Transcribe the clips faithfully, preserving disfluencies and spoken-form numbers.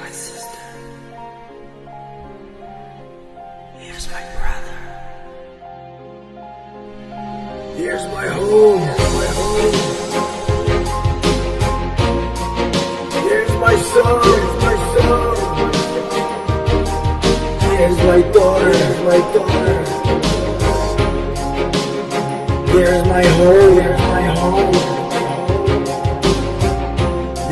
My sister. Here's my brother. Here's my home. My home. Here's my son. Here's my son. Here's my daughter. Here's my daughter. Here's my home. Here's my home.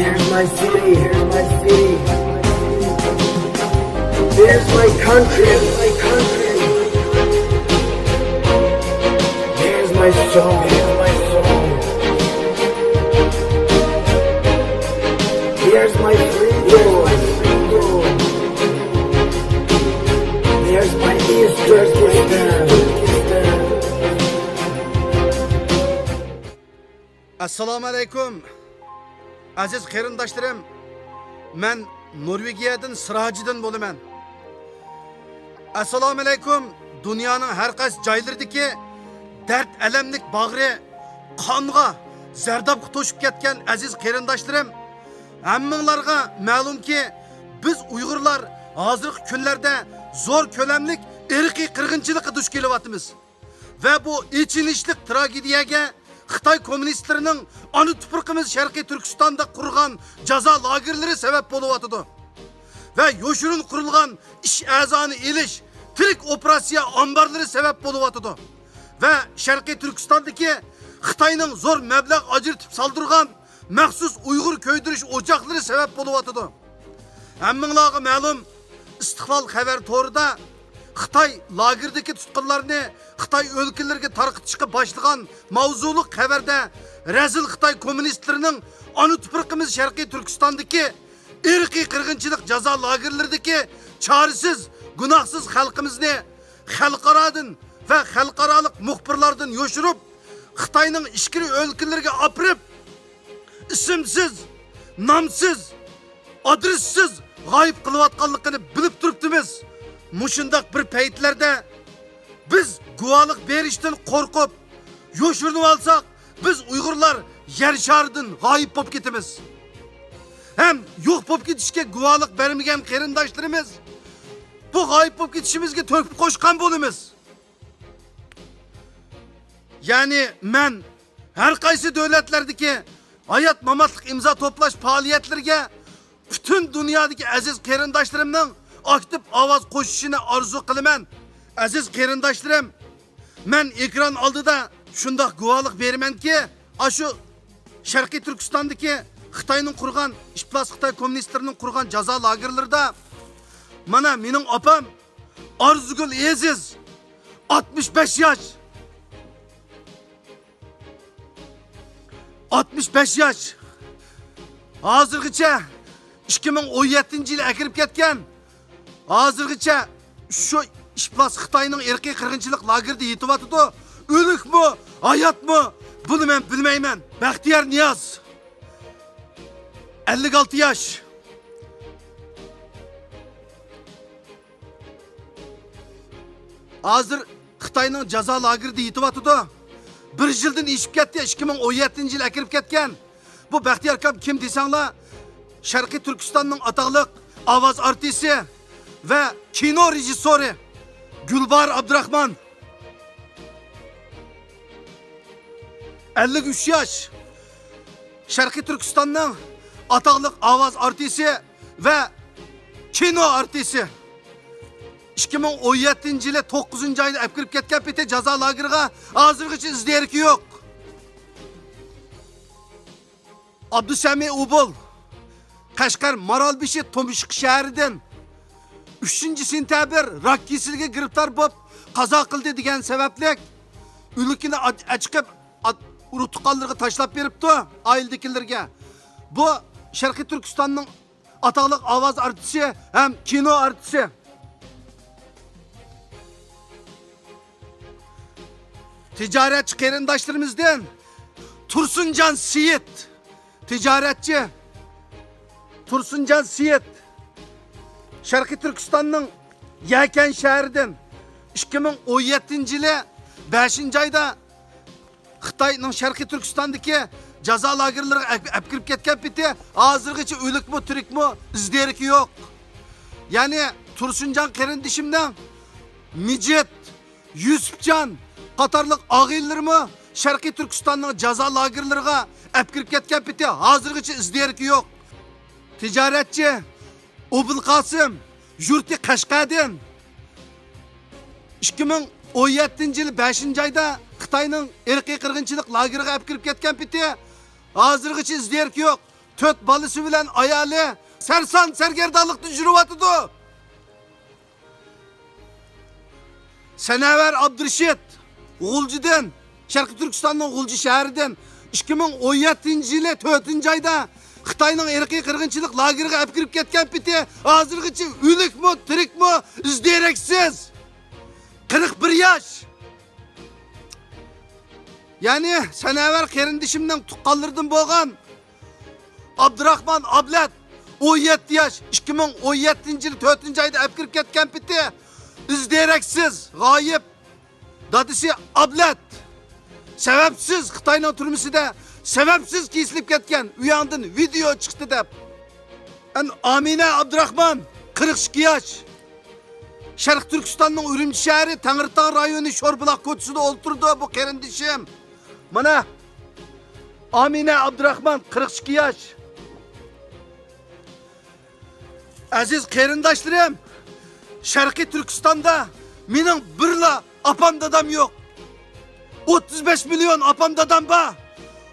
Here's my city. Here's my city. Here's my country. Here's my country. Here's my song. Here's my song. Here's my freedom. Here's my freedom. Here's my Eastern Turkestan. ئەسسالامۇ ئەلەيكۇم، ئەزىز قېرىنداشلىرىم. مەن نورۋېگىيەدىن سىراجىدىن بولىمەن. ئەسسالامۇ ئەلەيكۇم، دۇنيانىڭ ھەر قايسى جايلىرىدىكى دەرد ئەلەملىك باغرى قانغا زەردابقا توشۇپ كەتكەن ئەزىز قېرىنداشلىرىم. ھەممىڭلارغا مەلۇمكى، بىز ئۇيغۇرلار ھازىرقى كۈنلەردە زور كۆلەملىك ئىرقىي قىرغىنچىلىققا دۇچ كېلىۋاتىمىز. ۋە بۇ ئېچىنىشلىق تراگېدىيەگە خىتاي كوممۇنىستلىرىنىڭ ئانا تۇپرىقىمىز شەرقىي تۈركىستاندا قۇرغان جازا لاگېرلىرى سەۋەب بولۇۋاتىدۇ. ۋە يوشۇرۇن قۇرۇلغان ئىش ئەزانى ئېلىش تىرىك ئوپېراتسىيە ئامبارلىرى سەۋەب بولۇۋاتىدۇ. ۋە شەرقىي تۈركىستاندىكى خىتاينىڭ زور مەبلەغ ئاجرىتىپ سالدۇرغان مەخسۇس ئۇيغۇر كۆيدۈرۈش ئوچاقلىرى سەۋەب بولۇۋاتىدۇ. ھەممىڭلارغا مەلۇم، ئىستىقلال خەۋەر تورىدا خىتاي لاگېردىكى تۇتقۇنلارنى خىتاي ئۆلكىلىرىگە تارقىتىشقا باشلىغان ماۋزۇلۇق خەۋەردە رەزىل خىتاي كوممۇنىستلىرىنىڭ ئانا تۇپرىقىمىز شەرقىي تۈركىستاندىكى ئىرقىي قىرغىنچىلىق جازا لاگېرلىرىدىكى چارىسىز، گۇناھسىز خەلقىمىزنى خەلقئارادىن ۋە خەلقئارالىق مۇخبىرلاردىن يوشۇرۇپ، خىتاينىڭ ئىچكىرى ئۆلكىلىرىگە ئاپىرىپ، ئىسىمسىز، نامسىز، ئادرېسسىز غايىب قىلىۋاتقانلىقىنى بىلىپ تۇرۇپتىمىز. مۇشۇنداق بىر پەيتلەردە بىز گۇۋاھلىق بېرىشتىن قورقۇپ، يوشۇرۇنۇۋالساق، بىز ئۇيغۇرلار يەر شارىدىن غايىب بولۇپ كېتىمىز. ھەم يوق بولۇپ كېتىشكە گۇۋاھلىق بەرمىگەن قېرىنداشلىرىمىز بۇ غايىب بولۇپ كېتىشىمىزگە تۆھپە قوشقان بولىمىز. يەنى مەن ھەر قايسى دۆلەتلەردىكى ھايات-ماماتلىق ئىمزا توپلاش پائالىيەتلىرىگە پۈتۈن دۇنيادىكى ئەزىز قېرىنداشلىرىمنىڭ ئاكتىپ ئاۋاز قوشۇشىنى ئارزۇ قىلىمەن. ئەزىز قېرىنداشلىرىم، مەن ئېكران ئالدىدا شۇنداق گۇۋاھلىق بېرىمەنكى، ئاشۇ شەرقىي تۈركىستاندىكى خىتاينىڭ قۇرغان، ئىپلاس خىتاي كوممۇنىستلىرىنىڭ قۇرغان جازا لاگېرلىرىدا مانا مېنىڭ ئاپام ئارزۇگۈل ئېزىز، ئاتمىش بەش ياش. ئاتمىش بەش ياش. ھازىرغىچە، ئىككى مىڭ ئون يەتتىنچى يىلى ئەكىرىپ كەتكەن. ھازىرغىچە شۇ ئىپلاس خىتاينىڭ ئىرقىي قىرغىنچىلىق لاگېرىدا يېتىۋاتىدۇ. ئۆلۈكمۇ، ھاياتمۇ، بۇنى مەن بىلمەيمەن. بەختىيار نىياز، ئەللىك ئالتە ياش. ھازىر خىتاينىڭ جازا لاگېرىدا يېتىۋاتىدۇ. بىر يىلدىن ئېشىپ كەتتى، ئىككى مىڭ ئون يەتتىنچى يىل ئەكىرىپ كەتكەن. بۇ بەختىيار ئاكام كىم دېسەڭلار، شەرقىي تۈركىستاننىڭ ئاتاقلىق ئاۋاز ئارتىسى ۋە كىنو رېژىسسورى گۈلباھار ئابدۇراخمان. ئەللىك ئۈچ ياش. شەرقىي تۈركىستاننىڭ ئاتاقلىق ئاۋاز ئارتىسى ۋە كىنو ئارتىسى. ئىككى مىڭ ئون يەتتىنچى يىلى توققۇزىنچى ئايدا ئەپ كىرىپ كەتكەن پېتى جازا لاگېرىغا ھازىرغىچە ئىز دېرىكى يوق. ئابدۇسەمى ئۇبۇل، قەشقەر مارالبېشى تۇمشۇق شەھىرىدىن، ئۈچىنچى سېنتەبىر راك كېسىلىگە گىرىپتار بولۇپ قازا قىلدى دېگەن سەۋەبلىك ئۆلۈكىنى ئاچ-، ئەچىقىپ، ئات-، ئۇرۇق-تۇغقانلىرىغا تاشلاپ بېرىپتۇ، ئائىلىدىكىلىرىگە. بۇ شەرقىي تۈركىستاننىڭ ئاتاقلىق ئاۋاز ئارتىسى ھەم كىنو ئارتىسى. تىجارەتچى قېرىنداشلىرىمىزدىن تۇرسۇنجان سېيىت، تىجارەتچى تۇرسۇنجان سېيىت، شەرقىي تۈركىستاننىڭ يەكەن شەھىرىدىن، ئىككى مىڭ ئون يەتتىنچى يىلى بەشىنچى ئايدا خىتاينىڭ شەرقىي تۈركىستاندىكى جازا لاگېرلىرىغا ئەپ-، ئەپكىرىپ كەتكەن پېتى ھازىرغىچە ئۆلۈكمۇ، تىرىكمۇ، ئىز دېرىكى يوق. يەنى تۇرسۇنجان قېرىندىشىمنىڭ مىجىت، يۈسۈپجان قاتارلىق ئاغىنىلىرىمۇ شەرقىي تۈركىستاننىڭ جازا لاگېرلىرىغا ئەپكىرىپ كەتكەن پېتى ھازىرغىچە ئىز دېرىكى يوق. تىجارەتچى ئوبۇلقاسىم، يۇرتى قەشقەردىن، ئىككى مىڭ ئون يەتتىنچى يىل بەشىنچى ئايدا خىتاينىڭ ئىرقىي قىرغىنچىلىق لاگېرىغا ئەپكىرىپ كەتكەن پېتى ھازىرغىچە ئىز دېرىكى يوق. تۆت بالىسى بىلەن ئايالى سەرسان سەرگەردانلىقتا يۈرۈۋاتىدۇ. سەنەۋەر ئابدۇرېشىت، غۇلجىدىن، شەرقىي تۈركىستاننىڭ غۇلجا شەھىرىدىن، ئىككى مىڭ ئون يەتتىنچى يىلى تۆتىنچى ئايدا خىتاينىڭ ئىرقىي قىرغىنچىلىق لاگېرىغا ئەپكىرىپ كەتكەن پېتى ھازىرغىچە ئۆلۈكمۇ، تىرىكمۇ، ئىز دېرەكسىز. قىرىق بىر ياش. يەنى سەنەۋەر قېرىندىشىمنىڭ تۇغقانلىرىدىن بولغان ئابدۇراخمان ئابلەت، ئون يەتتە ياش، ئىككى مىڭ ئون يەتتىنچى يىل تۆتىنچى ئايدا ئەپكىرىپ كەتكەن پېتى ئىز دېرەكسىز، غايىب. دادىسى ئابلەت سەۋەبسىز خىتاينىڭ تۈرمىسىدە سەۋەبسىز كېسىلىپ كەتكەن، ئۇياڭدىن ۋىدېئو چىقتى دەپ. ئەن ئامىنە ئابدۇراخمان، قىرىق ئىككى ياش. شەرقىي تۈركىستاننىڭ ئۈرۈمچى شەھىرى تەڭرىتاغ رايونى شوربۇلاق كوچىسىدا ئولتۇرىدۇ بۇ قېرىندىشىم. مانا، ئامىنە ئابدۇراخمان، قىرىق ئىككى ياش. ئەزىز قېرىنداشلىرىم، شەرقىي تۈركىستاندا مېنىڭ بىرلا ئاپام دادام يوق. ئوتتۇز بەش مىليون ئاپام دادام بار.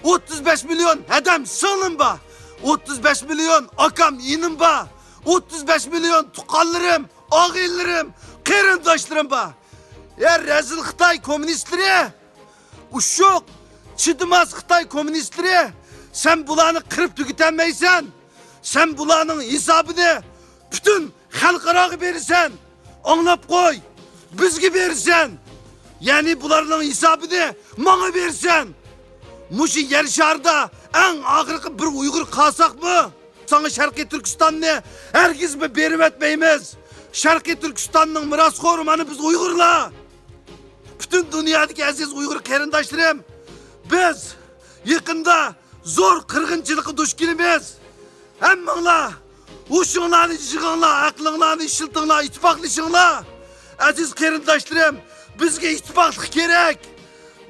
ئوتتۇز بەش مىليون ھەدەم سىڭلىم بار. ئوتتۇز بەش مىليون ئاكام ئىنىم بار. ئوتتۇز بەش مىليون تۇغقانلىرىم، ئاغىنىلىرىم، قېرىنداشلىرىم بار. يا رەزىل خىتاي كوممۇنىستلىرى! ئۇششۇق، چىدىماس خىتاي كوممۇنىستلىرى! سەن بۇلارنى قىرىپ تۈگىتەلمەيسەن. سەن بۇلارنىڭ ھېسابىنى پۈتۈن خەلقئاراغا بېرىسەن. ئاڭلاپ قوي، بىزگە بېرىسەن. يەنى بۇلارنىڭ ھېسابىنى ماڭا بېرىسەن. مۇشۇ يەر شارىدا ئەڭ ئاخىرقى بىر ئۇيغۇر قالساقمۇ، ساڭا شەرقىي تۈركىستاننى ھەرگىزمۇ بېرىۋەتمەيمىز. شەرقىي تۈركىستاننىڭ مىراسخورى مانا بىز ئۇيغۇرلار. پۈتۈن دۇنيادىكى ئەزىز ئۇيغۇر قېرىنداشلىرىم، بىز يېقىندا زور قىرغىنچىلىققا دۇچ كېلىمىز. ھەممىڭلار ھوشۇڭلارنى يىغىڭلار، ئەقلىڭلارنى ئىشلىتىڭلار، ئىتتىپاقلىشىڭلار. ئەزىز قېرىنداشلىرىم، بىزگە ئىتتىپاقلىق كېرەك.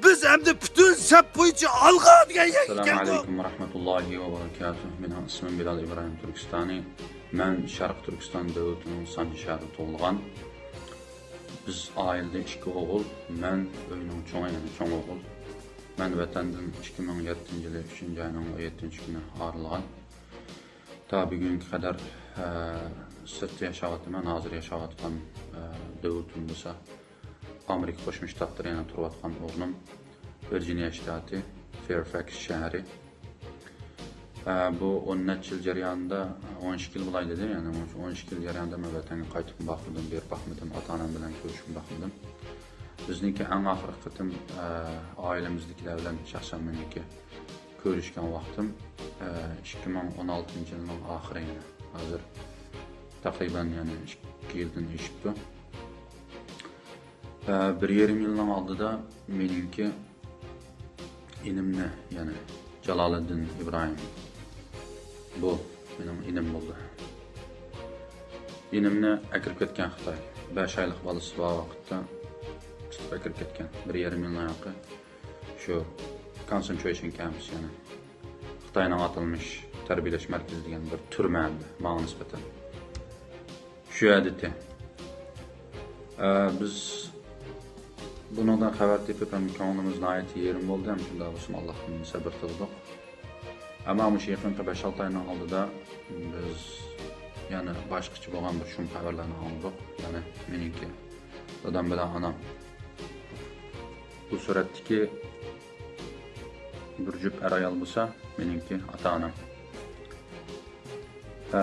بىز ئەمدى پۈتۈن سەپ بويىچە ئالغا دېگەن يەرگە ئەسسالامۇ كەلدۇق. ئەلەيكۇم ۋە رەھمەتۇللاھى ۋە بەرىكاتۇھ. مېنىڭ ئىسمىم بىلال ئىبراھىم تۈركىستانى. مەن شەرقىي تۈركىستان دۆلىتىنىڭ سانجى شەھىرىدە تۇغۇلغان. بىز ئائىلىدە ئىككى ئوغۇل، مەن ئۆينىڭ چوڭى، يەنى چوڭ ئوغۇل. مەن ۋەتەندىن ئىككى مىڭ يەتتىنچى يىلى ئۈچىنچى ئاينىڭ ئون يەتتىنچى كۈنى ئايرىلغان. تا بۈگۈنگە قەدەر، ئە، سىرتتا ياشاۋاتىمەن. ھازىر ياشاۋاتقان، ئە، دۆلىتىم بولسا ئامېرىكا قوشما شتاتلىرى، يەنى تۇرۇۋاتقان ئورنۇم ۋىرجىنىيە شتاتى، فېرفەكس شەھىرى. ئە، بۇ ئون نەچچە يىل جەريانىدا، ئون ئىككى يىل بولاي دېدى، يەنى ئون ئىككى يىل جەريانىدا مەن ۋەتەنگە قايتىپمۇ باقمىدىم، بېرىپ باقمىدىم، ئاتا-ئانام بىلەن كۆرۈشۈپمۇ باقمىدىم. بىزنىڭكى ئەڭ ئاخىرقى قېتىم، ئە، ئائىلىمىزدىكىلەر بىلەن شەخسەن مېنىڭكى كۆرۈشكەن ۋاقتىم، ئە، ئىككى مىڭ ئون ئالتىنچى يىلنىڭ ئاخىرى، يەنى ھازىر تەقرىبەن، يەنى ئىككى يىلدىن ئېشىپتۇ. ئە، بىر يېرىم يىلنىڭ ئالدىدا مېنىڭكى ئىنىمنى، يەنى جالالىدىن ئىبراھىم، بۇ مېنىڭ ئىنىم بولدى. ئىنىمنى ئەكىرىپ كەتكەن خىتاي. بەش ئايلىق بالىسى بار ۋاقىتتا تۇتۇپ ئەكىرىپ كەتكەن. بىر يېرىم يىلنىڭ ھەققى شۇ كونسېنترېيشن كەمپس، يەنى خىتاينىڭ ئاتالمىش تەربىيەلەش مەركىزى دېگەن بىر تۈرمە ئەمدى ماڭا نىسبەتەن. شۇ ئادىتى. ئە، بىز بۇنىڭدىن خەۋەر تېپىپ، ھەم كۆڭلىمىز ناھايىتى يېرىم بولدى، ھەم شۇنداق بولسىمۇ ئاللاھتىن سەبر تىلىدۇق. ئەمما مۇشۇ يېقىنقى بەش-ئالتە ئاينىڭ ئالدىدا بىز يەنە باشقىچە بولغان بىر شۇم خەۋەرلەرنى ئاڭلىدۇق. يەنى مېنىڭكى دادام بىلەن ئانام. بۇ سۈرەتتىكى بىر جۈپ ئەر-ئايال بولسا، مېنىڭكى ئاتا-ئانام. ئە،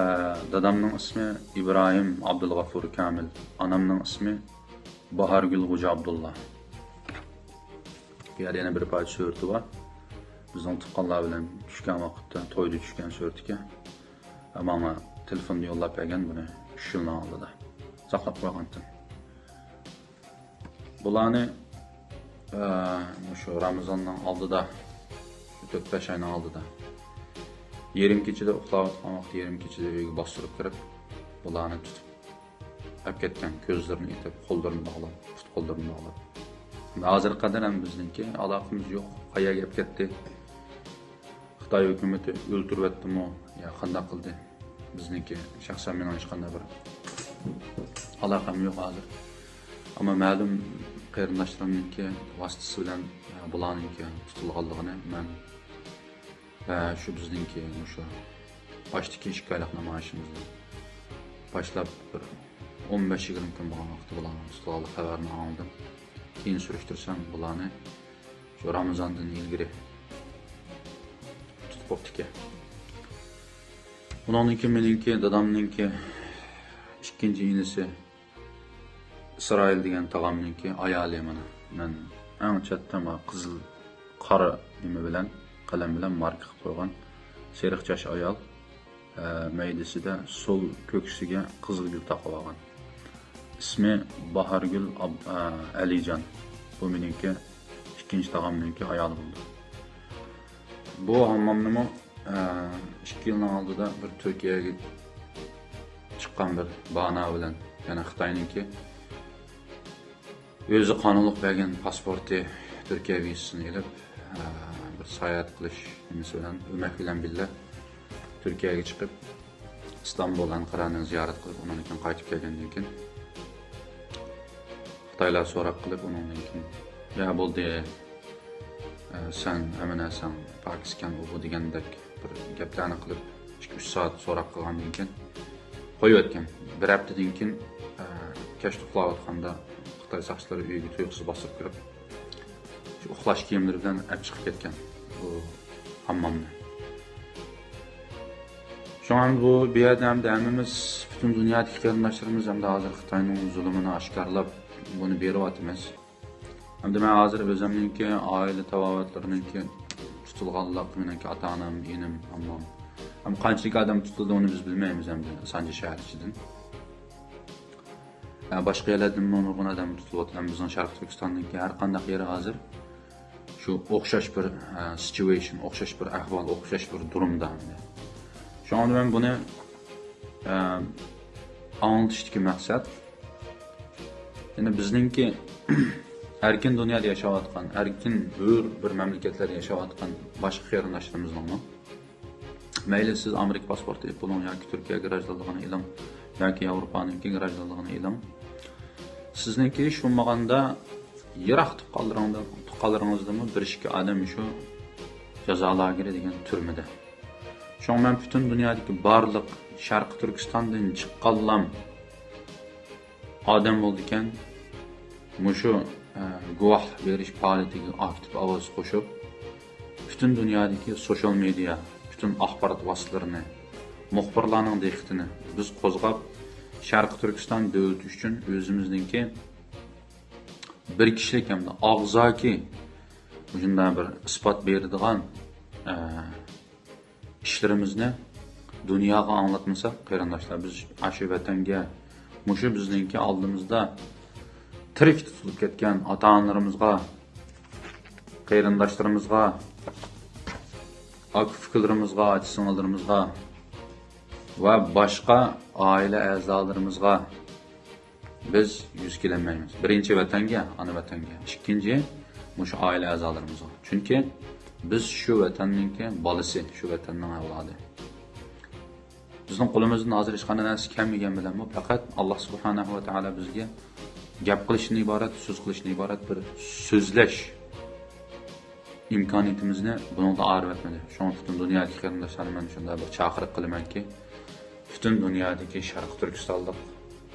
دادامنىڭ ئىسمى ئىبراھىم ئابدۇلغەفۇر كامىل، ئانامنىڭ ئىسمى باھارگۈل غوجا ئابدۇللا. بۇ يەردە يەنە بىر پارچە سۈرىتى بار. بىزنىڭ تۇغقانلار بىلەن چۈشكەن ۋاقىتتا، تويدا چۈشكەن سۈرىتىكەن. ماڭا تېلېفوندا يوللاپ بەرگەن بۇنى ئۈچ يىلنىڭ ئالدىدا. ساقلاپ قويغانتىم. بۇلارنى، ئە، مۇشۇ رامىزاننىڭ ئالدىدا، شۇ تۆت-بەش ئاينىڭ ئالدىدا. يېرىم كېچىدە ئۇخلاۋاتقان ۋاقتى، يېرىم كېچىدە ئۆيگە باستۇرۇپ كىرىپ، بۇلارنى تۇتۇپ ئەپ كەتكەن. كۆزلىرىنى ئېتىپ، قوللىرىنى باغلاپ، پۇت-قوللىرىنى باغلاپ. ھازىرغا قەدەر ھەم بىزنىڭكى ئالاقىمىز يوق. قەيەرگە ئەپ كەتتى؟ خىتاي ھۆكۈمىتى ئۆلتۈرۈۋەتتىمۇ يا قانداق قىلدى؟ بىزنىڭكى شەخسەن مېنىڭ ھېچقانداق بىر ئالاقەم يوق ھازىر. ئەمما مەلۇم قېرىنداشلىرىمنىڭكى ۋاسىتىسى بىلەن، ئە، بۇلارنىڭكى تۇتۇلغانلىقىنى مەن ۋە شۇ بىزنىڭكى مۇشۇ باشتىكى ئىككى ئايلىق نامايىشىمىزدىن باشلاپ بىر ئون بەش يىگىرمە كۈن بولغان ۋاقىتتا بۇلارنىڭ تۇتۇلغانلىق خەۋەرىنى ئاڭلىدىم. كېيىن سۈرۈشتۈرسەم، بۇلارنى شۇ رامىزاندىن ئىلگىرى تۇتۇپ بوپتىكەن. ئۇنىڭدىن كېيىن مېنىڭكى، دادامنىڭكى ئىككىنچى ئىنىسى ئىسرائىل دېگەن تاغامنىڭكى ئايالى مانا. مەن ئەڭ چەتتە مانا قىزىل قارا نېمە بىلەن، قەلەم بىلەن ماركا قىلىپ قويغان سېرىق چاچ ئايال. ئە، مەيدىسىدە سول كۆكسىگە قىزىل گۈل تاقىۋالغان. ئىسمى باھارگۈل ئاب-، ئە، ئەلىجان. بۇ مېنىڭكى ئىككىنچى تاغامنىڭكى ئايالى بولىدۇ. بۇ ھاممامنىمۇ، ئە، ئىككى يىلنىڭ ئالدىدا بىر تۈركىيەگە چىققان بىر بانا بىلەن، يەنە خىتاينىڭكى ئۆزى قانۇنلۇق بەرگەن پاسپورتى، تۈركىيە ۋىزىسىنى ئېلىپ، ئە، بىر ساياھەت قىلىش نېمىسى بىلەن، ئۆمەك بىلەن بىللە تۈركىيەگە چىقىپ، ئىستانبۇل، ئەنقەرەنى زىيارەت قىلىپ، ئۇنىڭدىن كېيىن قايتىپ كەلگەندىن كېيىن، خىتايلار سوراق قىلىپ، ئۇنىڭدىن كېيىن، يا بولدى، ئە، سەن ئەمىنە سەن پاكىز ئىكەن، ئۇ بۇ دېگەندەك بىر گەپلەرنى قىلىپ، ئىككى-ئۈچ سائەت سوراق قىلغاندىن كېيىن قويۇۋەتكەن. بىر ھەپتىدىن كېيىن، ئە، كەچتە ئۇخلاۋاتقاندا خىتاي ساقچىلىرى ئۆيگە تۇيۇقسىز باستۇرۇپ كىرىپ، شۇ ئۇخلاش كىيىملىرى بىلەن ئەپ چىقىپ كەتكەن بۇ ھاممامنى. شۇڭا ئەمدى بۇ، بۇ يەردە ئەمدى ھەممىمىز، پۈتۈن دۇنيادىكى قېرىنداشلىرىمىز ئەمدى ھازىر خىتاينىڭ زۇلۇمىنى ئاشكارىلاپ، بۇنى بېرىۋاتىمىز. ئەمدى مەن ھازىر ئۆزۈمنىڭكى ئائىلە تاۋابىئاتلىرىنىڭكى تۇتۇلغانلىق، مېنىڭكى ئاتا-ئانام، ئىنىم، ئاممام. ئەمما قانچىلىك ئادەم تۇتۇلدى، ئۇنى بىز بىلمەيمىز ئەمدى سانجى شەھەر ئىچىدىن. ھە، باشقا يەرلەردىنمۇ نۇرغۇن ئادەم تۇتۇلۇۋاتىدۇ. بىزنىڭ شەرقىي تۈركىستاندىكى ھەر قانداق يېرى ھازىر شۇ ئوخشاش بىر، ھە، سىتۇئېيشن، ئوخشاش بىر ئەھۋال، ئوخشاش بىر دۇرۇمدا ئەمدى. شۇڭا مەن بۇنى، ھە، ئاڭلىتىشتىكى مەقسەت، يەنى بىزنىڭكى ئەركىن دۇنيادا ياشاۋاتقان، ئەركىن ھۆر بىر مەملىكەتلەردە ياشاۋاتقان باشقا قېرىنداشلىرىمىزنىڭمۇ، مەيلى سىز ئامېرىكا پاسپورتى ئېلىپ بولۇڭ ياكى تۈركىيە گراژدانلىقىنى ئېلىڭ ياكى ياۋروپانىڭكى گراژدانلىقىنى ئېلىڭ. سىزنىڭكى ھېچ بولمىغاندا يىراق تۇغقانلىرىڭدىن، تۇغقانلىرىڭىزدىنمۇ بىر ئىككى ئادەم شۇ جازا لاگېرى دېگەن تۈرمىدە. شۇڭا مەن پۈتۈن دۇنيادىكى بارلىق شەرقىي تۈركىستاندىن چىققانلام ئادەم بولىدىكەن، مۇشۇ، ئە، گۇۋاھلىق بېرىش پائالىيىتىگە ئاكتىپ ئاۋاز قوشۇپ، پۈتۈن دۇنيادىكى سوشال مېدىيا، پۈتۈن ئاخبارات ۋاسىتىلىرىنى، مۇخبىرلارنىڭ دىققىتىنى بىز قوزغاپ، شەرقىي تۈركىستان دۆلىتى ئۈچۈن ئۆزىمىزنىڭكى بىر كىشىلىك ھەمدە ئاغزاكى مۇشۇنداق بىر ئىسپات بېرىدىغان، ئە، ئىشلىرىمىزنى دۇنياغا ئاڭلاتمىساق، قېرىنداشلار، بىز ئاشۇ ۋەتەنگە، مۇشۇ بىزنىڭكى ئالدىمىزدا تىرىك تۇتۇلۇپ كەتكەن ئاتا-ئانىلىرىمىزغا، قېرىنداشلىرىمىزغا، ئاكا-ئۇكىلىرىمىزغا، ئاچا-سىڭىللىرىمىزغا ۋە باشقا ئائىلە ئەزالىرىمىزغا بىز يۈز كېلەلمەيمىز. بىرىنچى، ۋەتەنگە، ئانا ۋەتەنگە. ئىككىنچى، مۇشۇ ئائىلە ئەزالىرىمىزغا. چۈنكى بىز شۇ ۋەتەننىڭكى بالىسى، شۇ ۋەتەننىڭ ئەۋلادى. بىزنىڭ قولىمىزدىن ھازىر ھېچقانداق نەرسە كەلمىگەن بىلەنمۇ، پەقەت ئاللا سۇبھانەھۇ ۋە تائالا بىزگە گەپ قىلىشتىن ئىبارەت، سۆز قىلىشتىن ئىبارەت بىر سۆزلەش ئىمكانىيىتىمىزنى بۇنىڭدا ئايرىۋەتمىدى. شۇڭا پۈتۈن دۇنيادىكى قېرىنداشلارنى مەن شۇنداق بىر چاقىرىق قىلىمەنكى، پۈتۈن دۇنيادىكى شەرقىي تۈركىستانلىق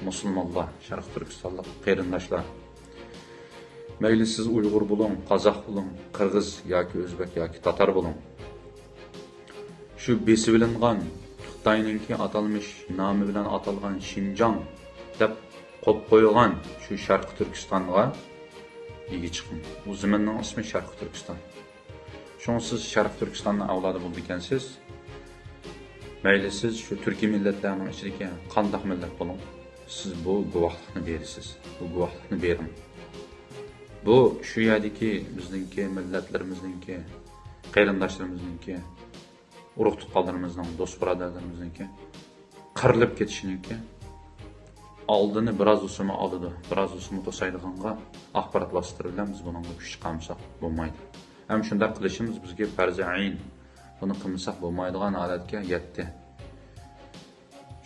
مۇسۇلمانلار، شەرقىي تۈركىستانلىق قېرىنداشلار، مەيلى سىز ئۇيغۇر بولۇڭ، قازاق بولۇڭ، قىرغىز ياكى ئۆزبېك ياكى تاتار بولۇڭ، شۇ بېسىۋېلىنغان خىتاينىڭكى ئاتالمىش نامى بىلەن ئاتالغان شىنجاڭ دەپ قويۇپ قويغان شۇ شەرقىي تۈركىستانغا ئىگە چىقىڭ. ئۇ زېمىننىڭ ئىسمى شەرقىي تۈركىستان. شۇڭا سىز شەرقىي تۈركىستاننىڭ ئەۋلادى بولىدىكەنسىز. مەيلى سىز شۇ تۈركىي مىللەتلەرنىڭ ئىچىدىكى قانداق مىللەت بولۇڭ، سىز بۇ گۇۋاھلىقنى بېرىسىز. بۇ گۇۋاھلىقنى بېرىڭ. بۇ شۇ يەردىكى بىزنىڭكى مىللەتلىرىمىزنىڭكى قېرىنداشلىرىمىزنىڭكى، ئۇرۇق تۇغقانلىرىمىزنىڭ، دوست بۇرادەرلىرىمىزنىڭكى قىرىلىپ كېتىشىنىڭكى ئالدىنى بىراز بولسىمۇ ئالىدۇ، بىراز بولسىمۇ توسايدىغانغا ئاخبارات ۋاسىتىلىرى بىلەن بىز بۇنىڭغا كۈچ چىقارمىساق بولمايدۇ. ھەم شۇنداق قىلىشىمىز بىزگە پەرزى ئەين. بۇنى قىلمىساق بولمايدىغان ھالەتكە يەتتى.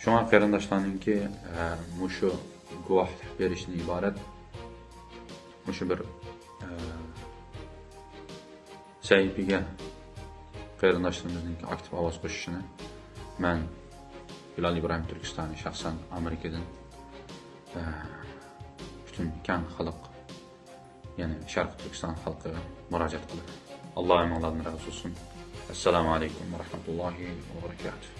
شۇڭا قېرىنداشلارنىڭكى، ئە، مۇشۇ گۇۋاھلىق بېرىشتىن ئىبارەت مۇشۇ بىر، ئە، سەھىپىگە قېرىنداشلىرىمىزنىڭكى ئاكتىپ ئاۋاز قوشۇشىنى مەن، بىلال ئىبراھىم تۈركىستانى، شەخسەن ئامېرىكىدىن، ئە، پۈتۈن كەڭ خەلق، يەنى شەرقىي تۈركىستان خەلقىگە مۇراجىئەت قىلىمەن. ئاللا ھەممىڭلاردىن رازى بولسۇن. ئەسسالامۇ ئەلەيكۇم ۋە رەھمەتۇللاھى ۋە بەرەكاتۇھ.